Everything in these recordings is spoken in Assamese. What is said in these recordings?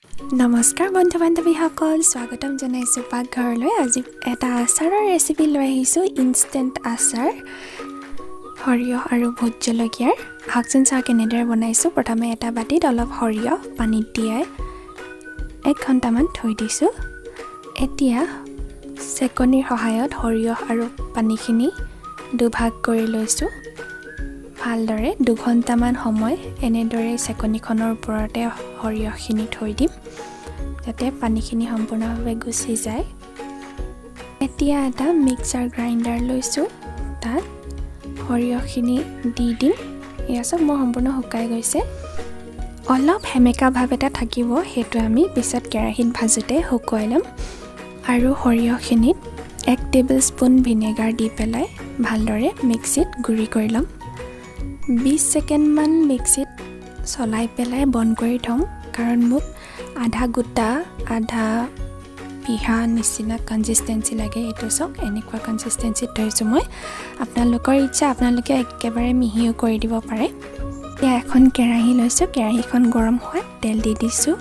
নমস্কাৰ বন্ধু বান্ধৱীসকল, স্বাগতম জনাইছোঁ পাকঘৰলৈ। আজি এটা আচাৰৰ ৰেচিপি লৈ আহিছোঁ, ইনষ্টেণ্ট আচাৰ, সৰিয়হ আৰু ভোট জলকীয়াৰ। আহকচোন চাওঁ কেনেদৰে বনাইছোঁ। প্ৰথমে এটা বাতিত অলপ সৰিয়হ পানীত তিয়াই এক ঘণ্টামান থৈ দিছোঁ। এতিয়া চেকনিৰ সহায়ত সৰিয়হ আৰু পানীখিনি দুভাগ কৰি লৈছোঁ। ভালদৰে 2 ঘণ্টামান সময় এনেদৰে চেকনিখনৰ ওপৰতে সৰিয়হখিনি থৈ দিম, যাতে পানীখিনি সম্পূৰ্ণভাৱে গুচি যায়। এতিয়া এটা মিক্সাৰ গ্ৰাইণ্ডাৰ লৈছোঁ, তাত সৰিয়হখিনি দি দিম। এয়া চব মোৰ সম্পূৰ্ণ শুকাই গৈছে। অলপ সেমেকা ভাৱ এটা থাকিব, সেইটো আমি পিছত কেৰাহীত ভাজোঁতে শুকুৱাই ল'ম। আৰু সৰিয়হখিনিত 1 টেবুল স্পুন ভিনেগাৰ দি পেলাই ভালদৰে মিক্সিত গুড়ি কৰি ল'ম। 20 ছেকেণ্ডমান মিক্সিত চলাই পেলাই বন্ধ কৰি থ'ম, কাৰণ মোক আধা গোটা আধা পিহা নিচিনা কনচিষ্টেঞ্চি লাগে। এইটো চাওক, এনেকুৱা কনচিষ্টেঞ্চিত থৈছোঁ মই। আপোনালোকৰ ইচ্ছা, আপোনালোকে একেবাৰে মিহিও কৰি দিব পাৰে। এতিয়া এখন কেৰাহী লৈছোঁ। কেৰাহীখন গৰম হোৱাত তেল দি দিছোঁ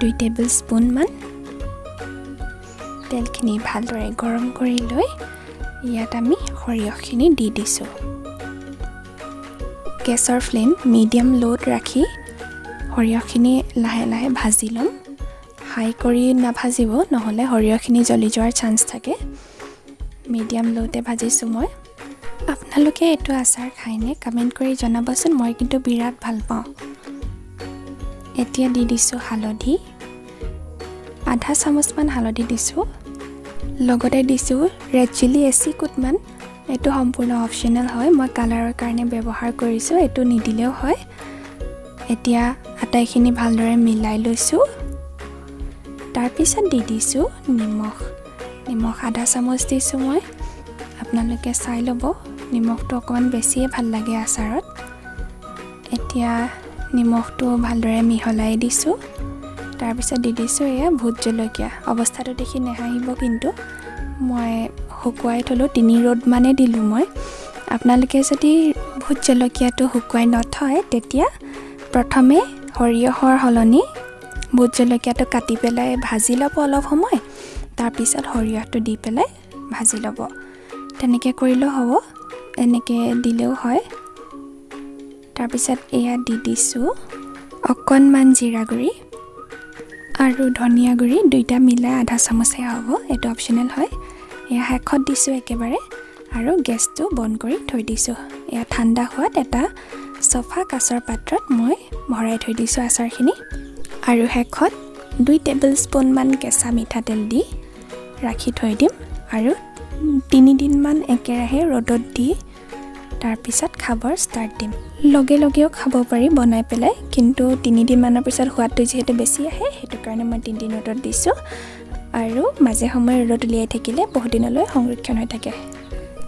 2 টেবুল স্পুনমান। তেলখিনি ভালদৰে গৰম কৰি লৈ ইয়াত আমি সৰিয়হখিনি দি দিছোঁ। গেছৰ ফ্লেম মিডিয়াম ল'ত ৰাখি সৰিয়হখিনি লাহে লাহে ভাজি ল'ম। হাই কৰি নাভাজিব, নহ'লে সৰিয়হখিনি জ্বলি যোৱাৰ চান্স থাকে। মিডিয়াম ল'তে ভাজিছোঁ মই। আপোনালোকে এইটো আচাৰ খায়নে? কমেণ্ট কৰি জনাবচোন। মই কিন্তু বিৰাট ভাল পাওঁ। এতিয়া দি দিছোঁ হালধি, আধা চামুচমান হালধি দিছোঁ। লগতে দিছোঁ ৰেড চিলি এচিকুটমান। এইটো সম্পূৰ্ণ অপশ্যনেল হয়, মই কালাৰৰ কাৰণে ব্যৱহাৰ কৰিছোঁ, এইটো নিদিলেও হয়। এতিয়া আটাইখিনি ভালদৰে মিলাই লৈছোঁ। তাৰপিছত দি দিছোঁ নিমখ। নিমখ আধা চামুচ দিছোঁ মই। আপোনালোকে চাই ল'ব, নিমখটো অকণমান বেছিয়ে ভাল লাগে আচাৰত। এতিয়া নিমখটো ভালদৰে মিহলাই দিছোঁ। তাৰপিছত দি দিছোঁ এয়া ভোট জলকীয়া। অৱস্থাটো দেখি নেহাঁহিব কিন্তু, মই শুকুৱাই থ'লোঁ, তিনি ৰ'দ মানে দিলোঁ মই। আপোনালোকে যদি ভোট জলকীয়াটো শুকুৱাই নথয়, তেতিয়া প্ৰথমে সৰিয়হৰ সলনি ভোট জলকীয়াটো কাটি পেলাই ভাজি ল'ব অলপ সময়, তাৰপিছত সৰিয়হটো দি পেলাই ভাজি ল'ব। তেনেকৈ কৰিলেও হ'ব, এনেকৈ দিলেও হয়। তাৰপিছত এয়া দি দিছোঁ অকণমান জিৰা গুড়ি আৰু ধনিয়া গুড়ি, দুইটা মিলাই আধা চামুচহে হ'ব, এইটো অপশ্যনেল হয়। এয়া শেষত দিছোঁ একেবাৰে আৰু গেছটো বন্ধ কৰি থৈ দিছোঁ। এয়া ঠাণ্ডা হোৱাত এটা চফা কাঁচৰ পাত্ৰত মই ভৰাই থৈ দিছোঁ আচাৰখিনি। আৰু শেষত 2 টেবুল স্পুনমান কেঁচা মিঠাতেল দি ৰাখি থৈ দিম আৰু 3 দিনমান একেৰাহে ৰ'দত দি তাৰপিছত খাবৰ ষ্টাৰ্ট দিম। লগে লগেও খাব পাৰি বনাই পেলাই, কিন্তু 3 দিনমানৰ পিছত সোৱাদটো যিহেতু বেছি আহে, সেইটো কাৰণে মই 3 দিন ৰ'দত দিছোঁ। আৰু মাজে সময়ে ৰ'দত উলিয়াই থাকিলে বহুত দিনলৈ সংৰক্ষণ হৈ থাকে।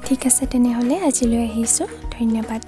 ঠিক আছে, তেনেহ'লে আজিলৈ আহিছোঁ। ধন্যবাদ।